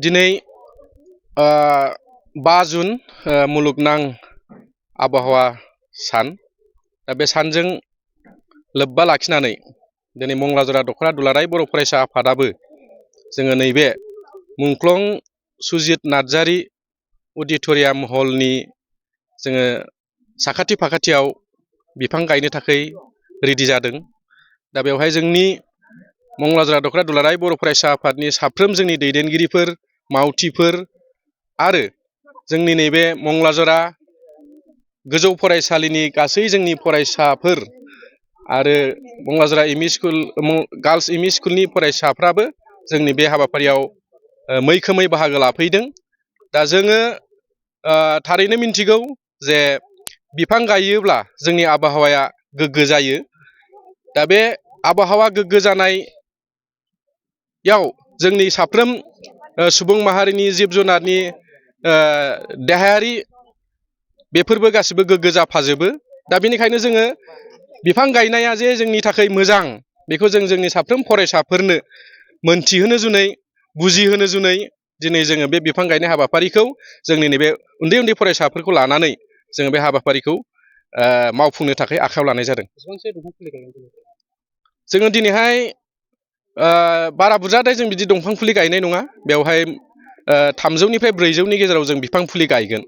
दिनै 5 जुन मुलुगनां आबहावा सान। दा बे सानजों लोब्बा लाखिनानै दिनै मंगलाजरा दखरा दुलाराय बर' फरायसा आफादाबो जोङो नैबे मुंख्लं सुजित नार्जारी अडिट'रियाम हलनि जोङो साखाथि फाखाथियाव बिफां गायनो थाखाय रेडि जादों। दा बेवहाय जोंनि मंगलाजरा दखरा दुलाराय बर' फरायसा आफादनि साफ्रोम जोंनि दैदेनगिरिफोर, मावथिफोर आरो जोंनि नैबे मंगलाजरा गोजौ फरायसालिनि गासै जोंनि फरायसाफोर आरो मंगलाजरा गार्लस एमइ स्कुलनि फरायसाफ्राबो जोंनि बे हाबाफारियाव मैखोमै बाहागो लाफैदों। दा जोङो थारैनो मिन्थिगौ जे बिफां गायोब्ला जोंनि आबहावाया गोग्गो जायो। दा बे आबहावा गोग्गो जानायाव जोंनि साफ्रोम सुबुं माहारिनि जिब जुनारनि देहायारि बेफोरबो गासिबो गोग्गो जाफाजोबो। दा बेनिखायनो जोङो बिफां गायनाया जे जोंनि थाखाय मोजां बेखौ जों जोंनि साफ्रोम फरायसाफोरनो मोनथिहोनो जुनै बुजिहोनो जुनै दिनै जोङो बे बिफां गायनाय हाबाफारिखौ जोंनि नैबे उन्दै उन्दै फरायसाफोरखौ लानानै जोङो बे हाबाफारिखौ मावफुंनो थाखाय आखायाव लानाय जादों। जोङो दिनैहाय बारा बुरजाद्राय जों बिदि दंफां फुलि गायनाय नङा। बेवहाय 300निफ्राय 400नि गेजेराव जों बिफां फुलि गायगोन।